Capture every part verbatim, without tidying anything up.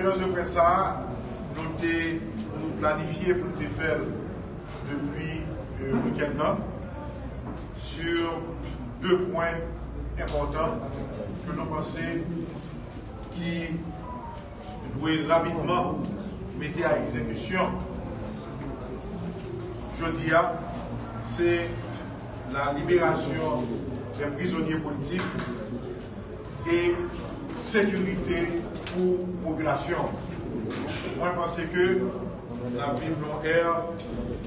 Konferans de près sa a, nou te planifye pou nou te fè l depi, euh, wikenn nan, sur de pwen enpòtan ke nou panse ki dwe rapidman mete a egzekisyon jodi a, se la liberasyon dè prizonye politik e sekirite pou popilasyon. Mwen panse ke n ap viv nan yon è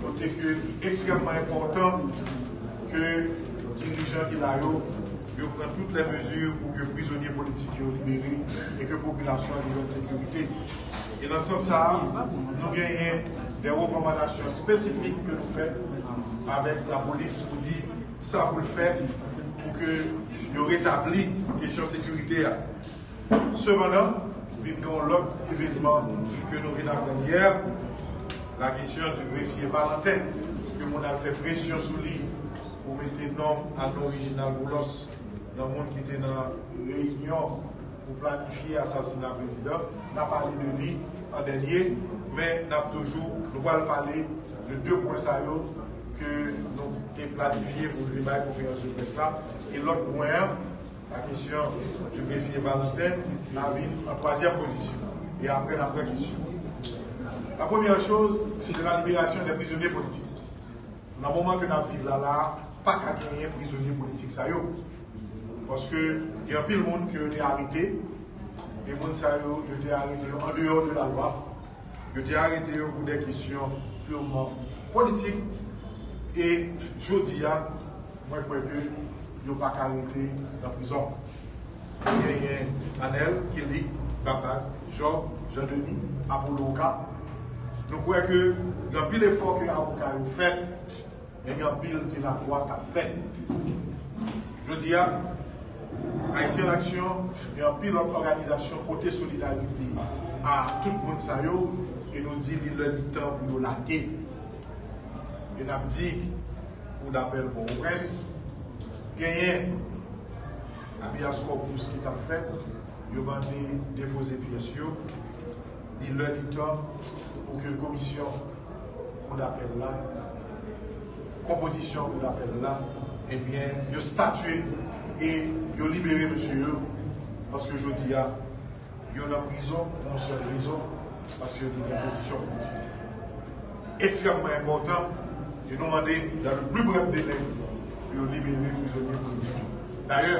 kote ke li ekstrèmman enpòtan ke dirijan ki la yo, yo pran tout lè mezi pou ke prizonye politik yo libere e ke popilasyon an li jwenn sekirite. E nan sans sa a, nou genyen de rekòmandasyon espesifik ke nou fè avèk lapolis pou di sa pou l fè pou ke yo retabli kesyon sekirite a. Sepandan, vin gen yon lòt evènman ke nou vin aprann yè, la kesyon di grefye Valentin, ke moun al fè presyon sou li pou mete non ak non Reginald Boulos nan moun ki te nan reyinyon pou planifye asasina prezidan. N a pale de li an dènye, men n ap toujou, nou pral pale de de pwen sa yo ke nou te planifye pou nou vin bay konferans de près la. E lòt pwen an, la kesyon di grefye Valentin, la vin an twazyèm pozisyon. E apre, n ap pran kesyon. La première chose, c'est la libération des prisonniers politiques. Nan moman ke n ap viv la la, pa ka genyen prizonye politik sa yo. Paske gen anpil moun ke yo te arete, e moun sa yo, yo te arete yo an deyò de la lwa. Yo te arete yo pou de kesyon purman politik. E jodi a, mwen kwè ke yo pa ka rete nan prizon. Genyen Anèl, Kilik, Babak, Jòb, Jan Deni, Apolo Oka. Nou kwè ke gen anpil efò ke avoka yo fè, men gen anpil dilatwa k ap fèt. Jodi a, Ayiti an Aksyon, gen anpil lòt òganizasyon pote solidarite a tout moun sa yo, e nou di li lè li tan pou yo lage. E n ap di, Kou dapèl Pòtoprens, genyen habeas corpus ki t ap fèt, yo mande depoze pyès yo, li lè li tan pou ke komisyon kou dapèl la, konpozisyon kou dapèl la, ebyen, yo statye e yo libere mesye yo, paske jodi a, yo nan prizon pou yon sèl rezon, paske yo te gen pozisyon politik. Ekstrèmman enpòtan, e nou mande, dans le plus bref délai, pou yo libere prizonye politik yo. Dayè,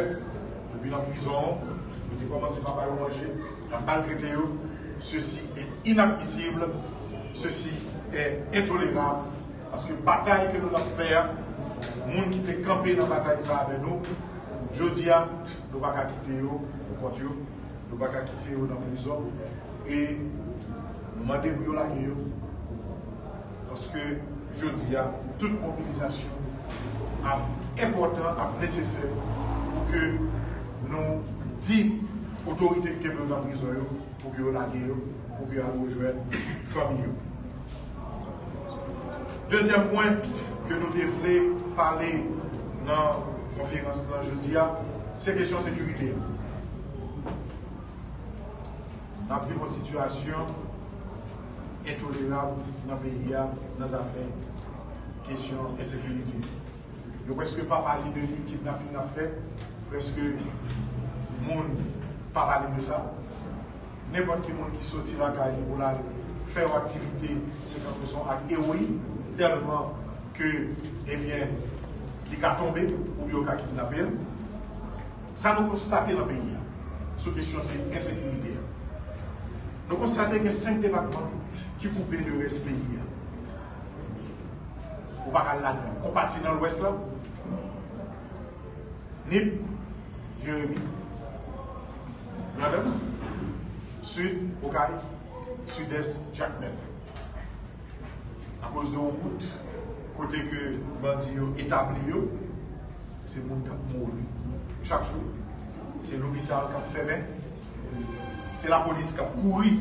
depi nan prizon, yo te kòmanse pa ba yo manje, y ap maltrete yo, ceci est inadmissible, ceci est intolérable, paske batay ke nou ap fè a, moun ki te kanpe nan batay sa avè nou, jodi a, nou pa ka kite yo pou kont yo. Nou pa ka kite yo nan prizon e nou mande pou yo lage yo. Paske jodi a, tout mobilizasyon ap enpòtan, ap nesesè pou ke nou di otorite ki kenbe yo nan prizon yo, pou ke yo lage yo, pou ke yo al rejwenn fanmi yo. Dezyèm pwen ke nou te vle pale nan konferans lan jodi a, se kesyon sekirite a. N ap viv yon sitiyasyon entolerab nan peyi a nan zafè kesyon ensekirite. Yo prèske pa pale de li, kidnaping ap fèt, prèske moun pa pale de sa. Nenpòt ki moun ki soti lakay li pou l al fè yon aktivite, se tankou se yon ak ewoyik, tèlman ke, ebyen, li ka tonbe oubyen yo ka kidnape l. Sa nou konstate nan peyi a, sou kesyon se ensekirite a. Nou konstate gen senk depatman ki koupe de rès peyi a. Ou pa ka al ladan. Yon pati nan Lwès la, Nip, Jeremi, Grandans, Sid, Okay, Sidès, Jakmèl. Akoz de yon wout kote ke bandi yo etabli yo, se moun k ap mouri chak jou, se lopital k ap fèmen, se lapolis k ap kouri,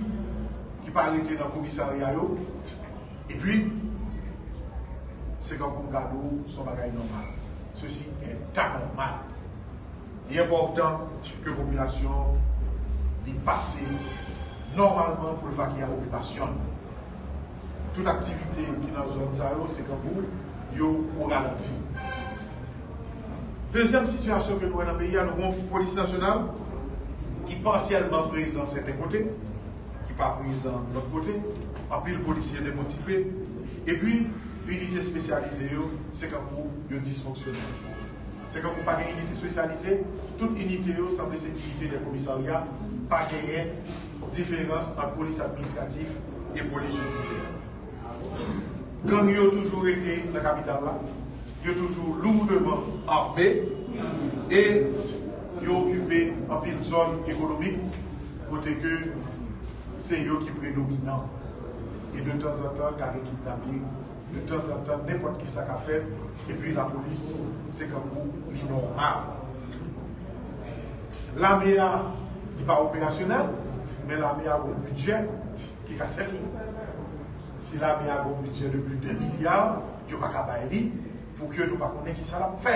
ki pa rete nan komisarya yo, epi se kankou m gade w, se yon bagay nòmal. Ceci est anormal. Li enpòtan ke popilasyon li pase nòmalman pou l vake a okipasyon l. Tout aktivite ki nan zòn sa yo, se kankou yo o ralanti. Dezyèm sitiyasyon ke nou wè nan peyi a, nou gen yon polis nasyonal ki pasyèlman prezan sèten kote, ki pa prezan lòt kote, anpil polisye demotive, epi inite espesyalize yo, se kankou yo disfonksyonèl. Se kankou pa gen inite espesyalize, tout inite yo sanble se inite de komisarya, pa genyen diferans ant polis administratif e polis jidisyè. Gang yo toujou rete nan kapital la, yo toujou lourdman ame e yo okipe anpil zòn ekonomik kote ke se yo ki predominan. E de tanzantan, ka gen kidnaping, de tanzantan, nenpòt ki sa ka fèt, epi lapolis, se kankou li nòmal. Lame a, li pa operasyonèl, men lame a gon bidjè ki ka sèvi. Si lame a gon bidjè de plis de milya, yo pa ka bay li pou ke nou pa konnen ki sa l ap fè.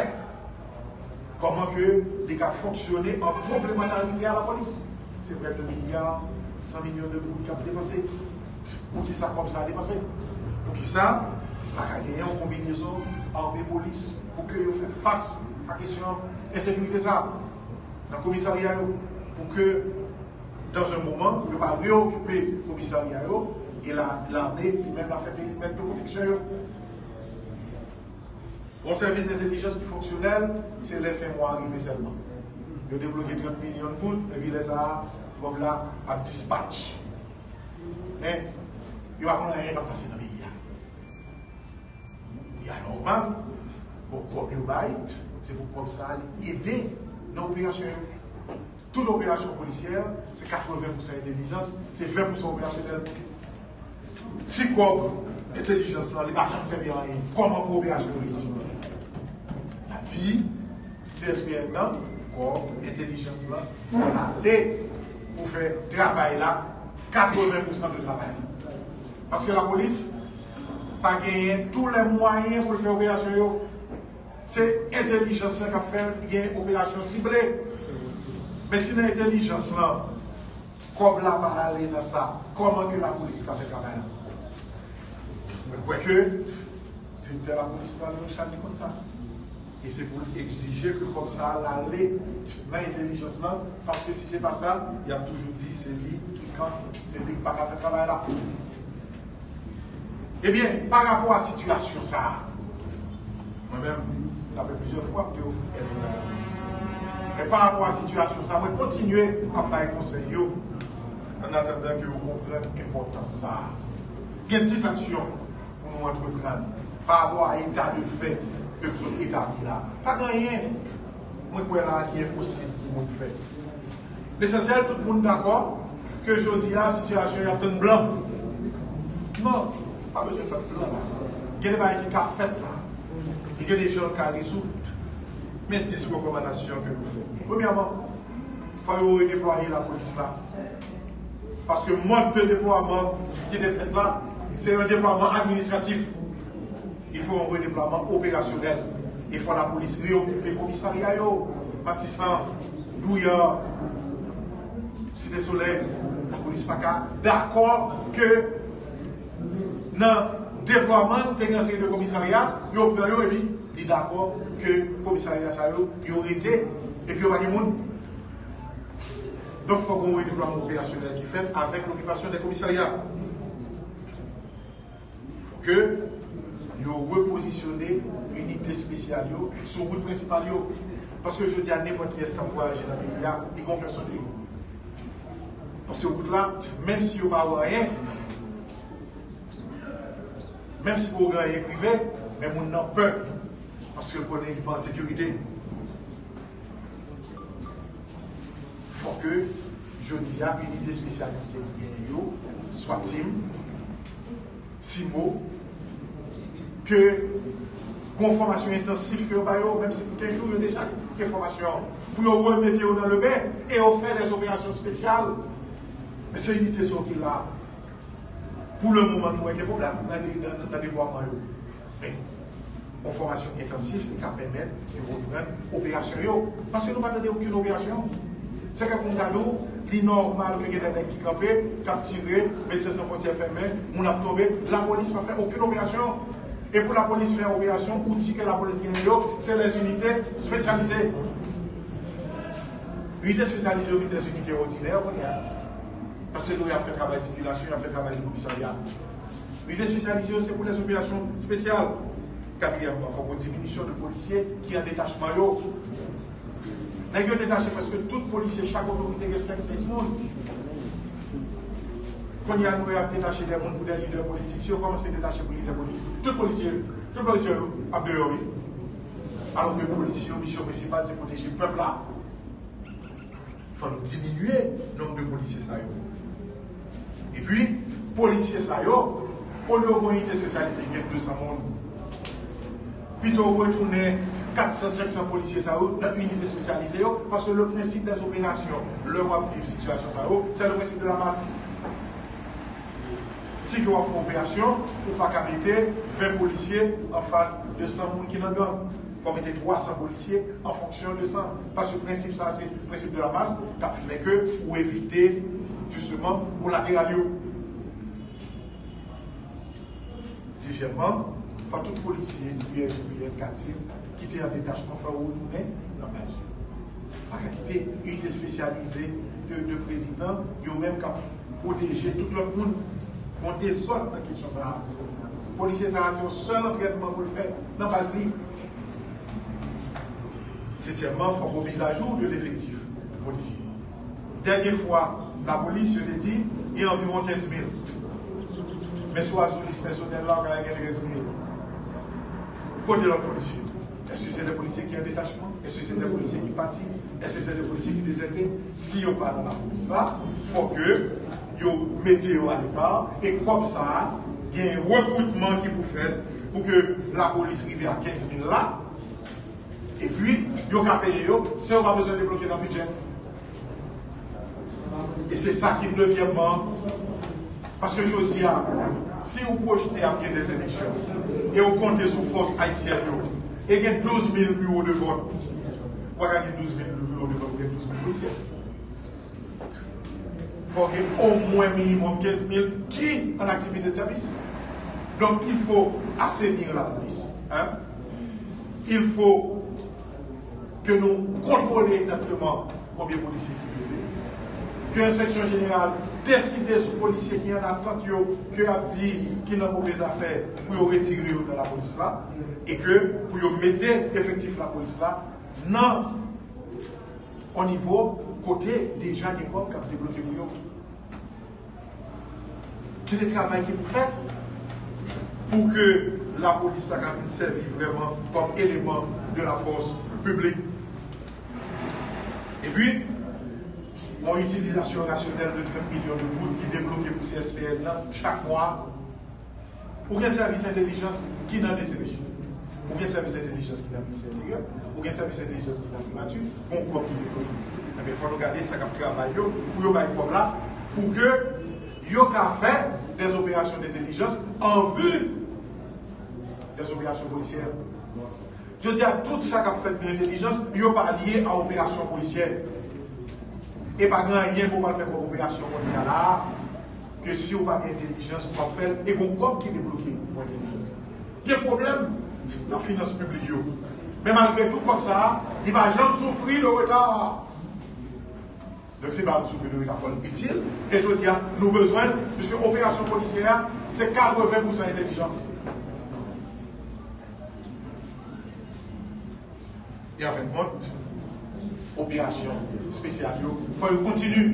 Kòman ke li ka fonksyone an konplemantarite a lapolis? Se prè de milya, san milyon de goud k ap depanse. Poukisa kòb sa a depanse? Poukisa pa ka genyen yon konbinezon ame polis pou ke yo fè fas a kesyon ensekirite sa a nan komisarya yo? Pou ke, dans un moment, yo pa reokipe komisarya yo e la, lame li menm la fè perimèt de pwoteksyon yo. Yon sèvis entèlijans ki fonksyonèl, se lè fen mwa rive sèlman. Yo debloke trant milyon goud, epi lè sa a, kòb la ap dispatch. Men, yo pa konn anyen k ap pase nan peyi a. Li anòmal, bon, kòb yo bay, se pou kòb sa a li ede nan operasyon yo. Tout operasyon polisyè, se katreven pousan entèlijans, se ven pousan operasyonèl. Si kòb entèlijans lan, li pa janm sèvi a anyen, kòman pou operasyon yo reyisi? N ap di, C S P N nan, kòb entèlijans lan, ale pou fè travay la, katreven pousan de travay la. Paske lapolis pa genyen tou lè mwayen pou l fè operasyon yo. Se entèlijans lan k ap fè l gen operasyon sible. Men si nan entèlijans lan, kòb la pa ale nan sa, kòman ke lapolis ka fè travay la? Mwen kwè ke direktè lapolis la, Leon Charles, li konn sa. E se pou l egzije ke kòb sa a ale nan entèlijans lan, paske si se pa sa, y ap toujou di se li ki kan, se li ki pa ka fè travay la. Ebyen, pa rapò a sitiyasyon sa a, mwen menm, sa fè plizyè fwa m te ofri èd mwen nan lajistis. Men pa rapò a sitiyasyon sa a, mwen kontinye ap bay konsèy yo, an atandan ke yo konprann enpòtans sa a. Gen dis aksyon pou nou antreprann pa rapò a eta de fè ke m sot etabli la. Pa gen anyen mwen kwè la ki enposib pou moun fè. Lesansyèl, tout moun dakò ke jodi a, sitiyasyon y ap tann blan. Non, pa bezwen tann blan la. Gen de bagay ki ka fèt la. E gen de jan ka rezoud. Men dis rekòmandasyon ke nou fè. Premyèman, fò yo redeplwaye lapolis la. Paske mòd de deplwaman ki te fèt la, se yon deplwaman administratif. Il faut un redéploiement opérationnel. E fò lapolis reokipe komisarya yo, Matisan, Douya, Site Solèy. Lapolis pa ka dakò ke nan deplwaman te gen yon seri de komisarya, yo pran yo epi li dakò ke komisarya sa yo, yo rete epi yo pa gen moun. Donk fò gen yon redeplwaman operasyonèl ki fèt avèk lokipasyon de komisarya. Fò ke yo repozisyone inite espesyal yo sou wout prensipal yo. Paske jodi a, nenpòt kiyès k ap vwayaje nan peyi a, li gen yon pèsòn li. Paske wout la, menm si yo pa wè anyen, menm si pa gen anyen k rive, men moun nan pè. Paske l konnen li pa an sekirite. Fò ke jodi a, inite espesyalize ki genyen yo, SWAT team, CIMO, ke gon fòmasyon entansif ke yo ba yo, menm si pou kenz jou, yo deja gen fòmasyon an, pou yo remete yo nan le bain e yo fè des opérations spéciales. Men se inite sa yo ki la. Pou le moman, nou wè gen pwoblèm nan de-, nan, nan deplwaman yo. Men, yon fòmasyon entansif ki ka pèmèt yo reprann operasyon yo. Paske nou pa tande okenn operasyon. Se kè pou m gade w, Li nòmal ke gen de nèg ki kanpe, k ap tire, Medsen San Fwontyè fèmen, moun ap tonbe, lapolis pa fè okenn operasyon. E pou lapolis fè operasyon, outi ke lapolis genyen yo, se lèzinite espesyalize. Inite espesyalize yo vin dèzinite òdinè kounye a. Paske nou y ap fè travay sikilasyon, y ap fè travay komisarya. Inite espesyalize yo se pou lèzoperasyon espesyal. Katriyèmman, fòk gen diminisyon de polisye ki an detachman yo. Nèg yo detache prèske tout polisye, chak otorite gen senk, sis moun. Kounye a, nou wè y ap detache de moun pou de lidè politik. Si yo kòmanse detache pou lidè politik, tout polisye, tout polisye yo ap deyò, wi. Alò ke polisye yo, misyon prensipal, se pwoteje pèp la. Fò nou diminye nonb de polisye sa yo. Epi, polisye sa yo, olye w gen inite espesyalize, gen de san moun, pito w retounen kat san, senk san polisye sa yo nan inite espesyalize yo, paske le principe des opérations, lè w ap viv sitiyasyon sa yo, c'est le principe de la masse. Si ke w ap fè operasyon, ou pa ka mete ven polisye anfas de san moun ki nan gang. Fò w mete twa san polisye an fonksyon de san. Paske prensip sa, se prensip de la masse, k ap fè ke ou evite, jisteman, kolateral yo. Sizyèmman, fò tout polisye U S G P N, Katim, ki te an detachman, fò yo retounen nan baz yo. Pa ka kite inite espesyalize de, de prezidan, yo menm k ap pwoteje tout lòt moun. Gon dezòd nan kesyon sa a. Polisye sa a, se yon sèl antrènman pou l fè nan baz li. Setyèmman, fòk gon mizajou de lefektif polisye. Dènye fwa, lapolis, yo te di, gen anviwon kenz mil. Men si w al sou lis pèsonèl la, w ka wè gen trèz mil. Kote lòt polisye? Èske se de polisye ki an detachman? Èske se de polisye ki pati? Èske se de polisye ki dezète? Si yo pa nan lapolis la, fòk yo mete yo alekar, e kòb sa a, gen rekritman ki pou fèt pou ke lapolis rive a kenz mil la, epi yo ka peye yo san yo pa bezwen debloke nan bidjè. E se sa ki nevyèmman. Paske jodi a, si ou pwojte ap gen dèz eleksyon, e ou konte sou fòs ayisyèn yo, e gen douz mil biwo de vòt, ou pa ka gen douz mil biwo de vòt, ou gen douz mil polisye. Fò gen omwen minimòm kenz mil ki an aktivite de sèvis. Donk, il faut assainir la police, hein? Il faut ke nou kontwole egzakteman konbyen polisye ki rete, ke enspeksyon jeneral deside sou polisye ki an atant yo, ke y ap di ki nan move zafè, pou yo retire yo nan lapolis la, e ke pou yo mete efektif lapolis la nan yon nivo kote deja gen kòb k ap debloke pou yo. Ki de travay ki pou fèt pou ke lapolis la ka vin sèvi vrèman kòm eleman de la fòs piblik. Epi, yon itilizasyon rasyonèl de trant milyon de goud ki debloke pou C S P N nan chak mwa. Ou gen sèvis entèlijans ki nan D C P J. Ou gen sèvis entèlijans ki nan Ministè Enteryè. Ou gen sèvis entèlijans ki nan Primati. Gon kòb ki debloke. Ebyen, fò nou gade sa k ap travay yo, pou yo bay kòb la, pou ke yo ka fè des opérations d'intelligence en vue des opérations policières. Jodi a, tout sa k ap fèt nan entèlijans, yo pa lye a operasyon polisyè. E pa gen anyen ke w pral fè kòm operasyon kounye a la a, ke si w pa gen entèlijans, ou p ap fè l, e gon kòb ki debloke pou entèlijans. Gen pwoblèm nan finans piblik yo. Men malgre tout kòb sa a, li pa janm soufri de reta. Donk, se pa m sou ke nou ta fò l itil. E jodi a, nou bezwen l, piske operasyon polisyè a, se katreven pousan entèlijans. E an fen de kont, operasyon espesyal yo, fò yo kontinye.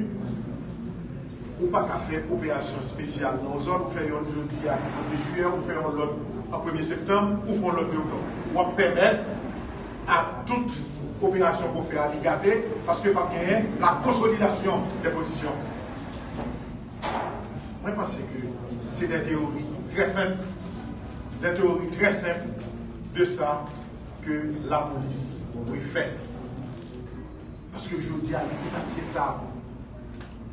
Ou pa ka fè operasyon espesyal nan yon zòn, ou fè youn jodi a ki premye jiyè, ou fè yon lòt an premye septanm, ou fè yon lòt de oktanm. W ap pèmèt a tout operasyon ke w fè a li gate, paske p ap genyen la konsolidasyon de pozisyon. Mwen panse ke se de teyori trè senp, de teyori trè senp de sa ke lapolis dwe fè. Paske jodi a, li inakseptab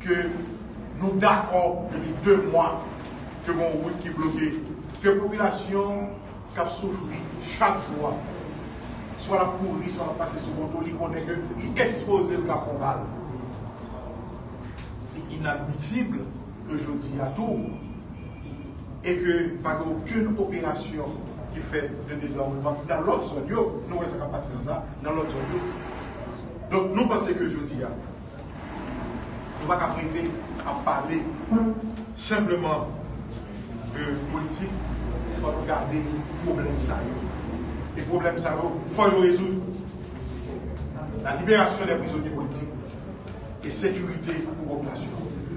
ke nou dakò depi de mwa ke gon wout ki bloke, ke popilasyon k ap soufri chak jou a, swa l ap kouri, swa l ap pase sou moto, li konnen ke li ekspoze l k ap pran bal. Inadmisib ke jodi a tou, e ke pa gen okenn operasyon ki fèt de dezarmeman nan lòt zòn yo, nou wè sa k ap pase nan sa, nan lòt zòn yo. Donk, nou panse ke jodi a, nou pa ka rete ap pale senpleman de politik, fò nou gade pwoblèm sa yo. E pwoblèm sa yo, fò yo rezoud. La libération des prisonniers politiques et sécurité pour population.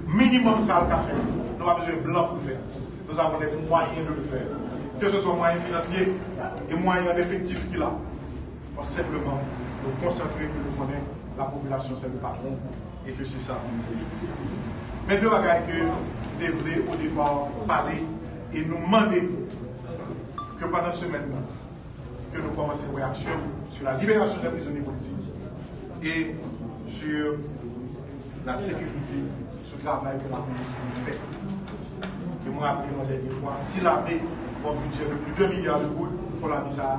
Minimum sa l ka fè. Nou pa bezwen blan pou l fè. Nous avons les moyens de le faire. Que ce soit moyen financier et moyen d'effectif ki la. Fò senpleman nou konsantre pou nou konnen la popilasyon se le patron e ke se sa pou nou fè jodi a. Men de bagay ke m te vle o depa pale e nou mande ke pandan semèn nan, ke nou kòmanse wè aksyon sur la libération des prisonniers politiques et sur la sécurité, sou travay ke lapolis ap fè. E mwen raple nou dènye fwa, si lame gen yon bidjè de plis de milya de goud, fò lame sa a,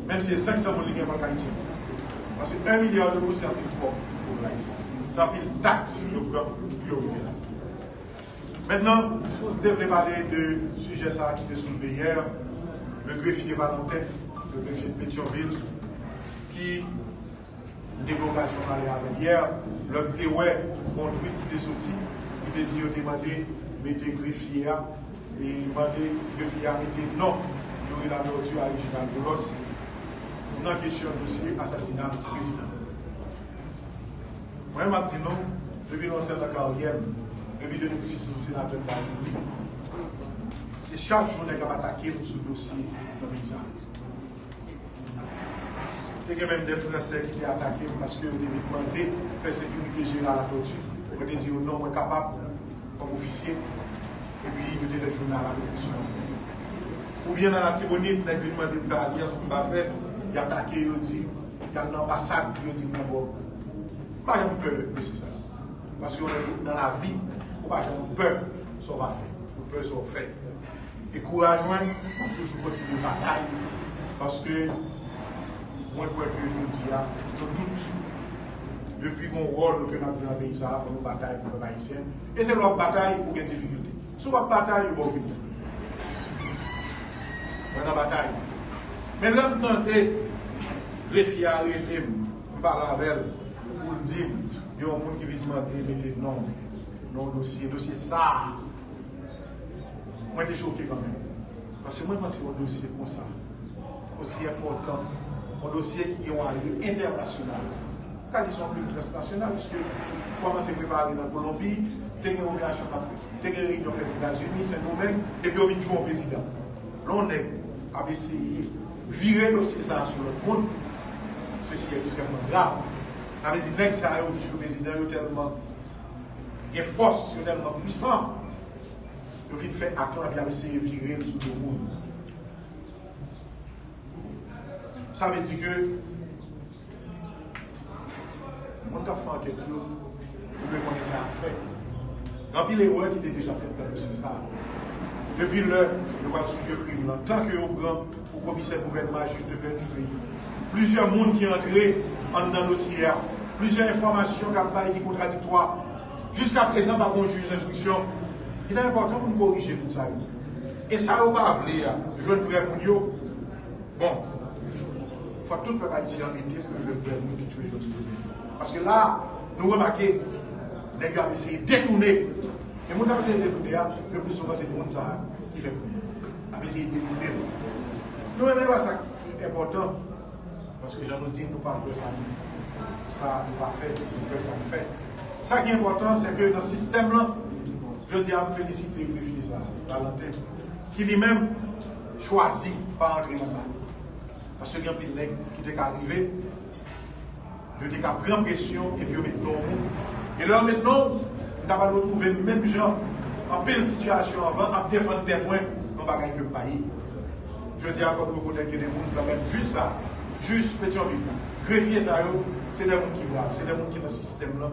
menm si se senk san moun li gen, fò l ka itil. Paske yon milya de goud se anpil kòb pou peyi a. Se anpil taks yo pran pou yo rive la. Mentnan, m te vle pale de sijè sa a ki te soulve yè, le grefye Valentin, le grefye de Petyonvil, ki m te gen okazyon pale avè l yè, lè m te wè yon tweet ki te soti, ki te di yo te mande mete grefye a, e mande grefye a mete non Youri Latortue a Reginald Boulos nan kesyon dosye asasina prezidan. Mwen, m ap di nou, depi lontan nan karyè m, depi de mil sis, m senatè m pa oubli. Se chak jou nèg ap atake m sou dosye nan peyi sa. Te gen menm de Fransè ki te atake m paske yo te vin mande fè sekirite Jeneral Latortue. Mwen te di yo non, mwen kapab, kòm ofisye. Epi yo te fè jounal avèk m sou mwen. Oubyen nan Latibonit, nèg vin mande m fè alyans, m pa fè, y atake, yo di y al nan anbasad, yo di m nan bò. M pa janm pè mesye sa yo. Paske yon nèg nan lavi, ou pa janm pè sa w pa fè. Ou pè sa w fè. E kouraj mwen, m ap toujou kontinye batay. Paske mwen kwè ke jodi a, nou tout, depi gon wòl ke n ap jwe nan peyi sa a, fò nou batay pou pèp ayisyen. E se lè w ap batay, ou gen difikilte. Si w p ap batay, yo ba w kilti. Mwen nan batay. Men lè m tande grefye a rele m, m pale avè l, pou l di m, gen yon moun ki vin mande mete non nan yon dosye. Dosye sa a, mwen te choke kanmenm. Paske mwen panse yon dosye konsa, osi enpòtan, yon dosye ki gen yon ale entènasyonal. M ka di se yon pil transnasyonal, piske kòmanse prepare nan Kolonbi, te gen operasyon k ap fèt, te gen reyinyon fèt Etazini, Sendomeng, epi yo vin tchwe yon prezidan. Lè yon nèg ap eseye vire dosye sa a sou lòt moun, sesi ekstrèmman grav. Sa vle di nèg sa yo ki tchwe prezidan yo tèlman gen fòs, yo tèlman pwisan, yo vin fè ak lan epi y ap eseye vire l sou do moun. Sa vle di ke moun k ap fè ankèt yo, yo dwe konnen sa y ap fè. Gen anpil erè ki te deja fèt nan dosye sa a. Depi lè yo pral sou lye krim lan, tan ke yo pran pou komisè gouvènman a, jij de pè, rive, plizyè moun ki antre anndan dosye a, plizyè enfòmasyon k ap bay ki kontradiktwa. Jiskaprezan, pa gen yon jij enstriksyon. Li te enpòtan pou n korije tout sa yo. E sa yo pa vle a, jwenn vrè moun yo, bon, fò tout pèp ayisyen an mete pou yo jwenn vrè moun ki tchwe Jòj Jovenel. Paske la, nou remake, nèg yo ap eseye detounen. E moun k ap eseye detounen a, le pli souvan se moun sa a ki fè kounye a. Ap eseye detounen l. Nou menm, e pa sa ki enpòtan. Paske jan nou di, nou pa pè sa nou, sa nou pa fè, nou pè sa nou fè. Sa ki enpòtan, se ke nan sistèm lan, jodi a, m felisite grefye sa a, Valentin, ki li menm chwazi pa antre nan sa. Paske gen anpil nèg ki te ka rive, yo te ka pran presyon epi yo met non moun. E lè yo met non, m ta pral retwouve m menm jan anpil sitiyasyon avan ap defann tèt mwen nan bagay ke m pa ye. Jodi a, fòk nou rekonèt gen de moun kanmenm, jij sa, jij Petyonvil la, grefye sa yo, se de moun ki brav, se de moun ki nan sistèm lan.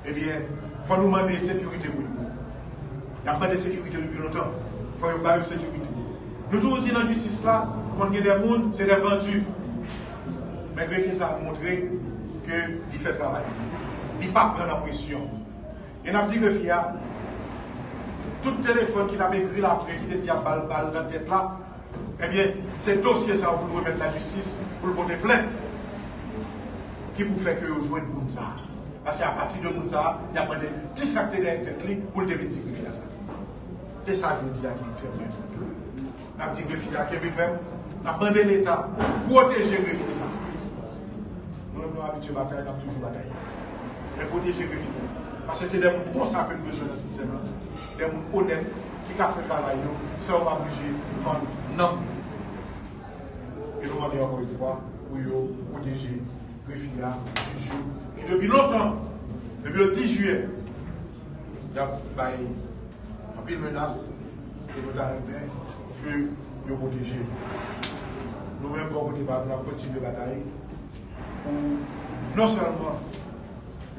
Ebyen, fò nou mande sekirite pou yo. Y ap mande sekirite depi lontan. Fò yo ba yo sekirite. Nou toujou di nan jistis la, konn gen de moun, se de vanti. Men grefye sa a montre ke li fè travay li. Li pa pran nan presyon. E n ap di grefye a, tout telefòn ki t ap ekri l apre, ki te di ap ba l bal nan tèt la, ebyen, se dosye sa a pou l remèt lajistis, pou l pote plent, ki pou fè ke yo jwenn moun sa a. Paske apati de moun sa a, y ap mande l kisa k te dèyè tèt li pou l te vin di grefye a sa. Se sa jodi a ki ekstrèmman enpòtan. N ap di grefye a kenbe fèm, n ap mande Leta pwoteje grefye sa. Nou menm nou abitye batay, n ap toujou batay. Men pwoteje grefye a. Paske se de moun konsa ke n bezwen nan sistèm lan. De moun onèt ki ka fè travay yo san yo pa oblije vann nanm yo. E nou mande ankò yon fwa pou yo pwoteje grefye a, jij yo, ki depi lontan, depi le dis jiyè, y ap bay anpil menas, e nou ta renmen ke yo pwoteje. Nou menm, bò kote pa nou, n ap kontinye batay pou non sèlman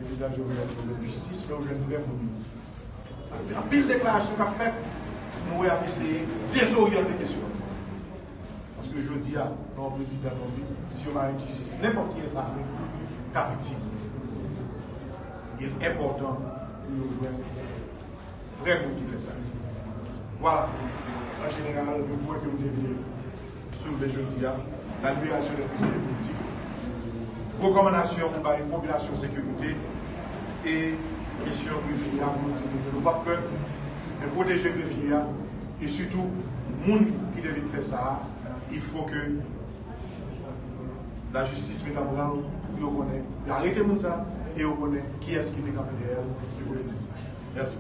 prezidan Jovenel jwenn jistis, men ou jwenn vrè moun yo. Anpil deklarasyon k ap fèt, nou wè ap eseye dezoryante kesyon an. Paske jodi a, lè yon prezidan tonbe, si yo pa jwenn jistis, nenpòt kiyès sa ka viktim. Il enpòtan pou yo jwenn vrè moun ki fè sa. Vwala. An jeneral, nou kwè ke nou te vin soulve jodi a, la liberasyon de prizonye politik, rekòmandasyon pou bay popilasyon sekirite e kesyon grefye a pou nou di nou ke nou p ap pè, men pwoteje grefye a e sitou moun ki te vin fè sa a, il faut que lajistis met an branl pou yo konnen, yo arete moun sa a e yo konnen kiyès ki te kanpe dèyè l ki voye di sa. Mèsi.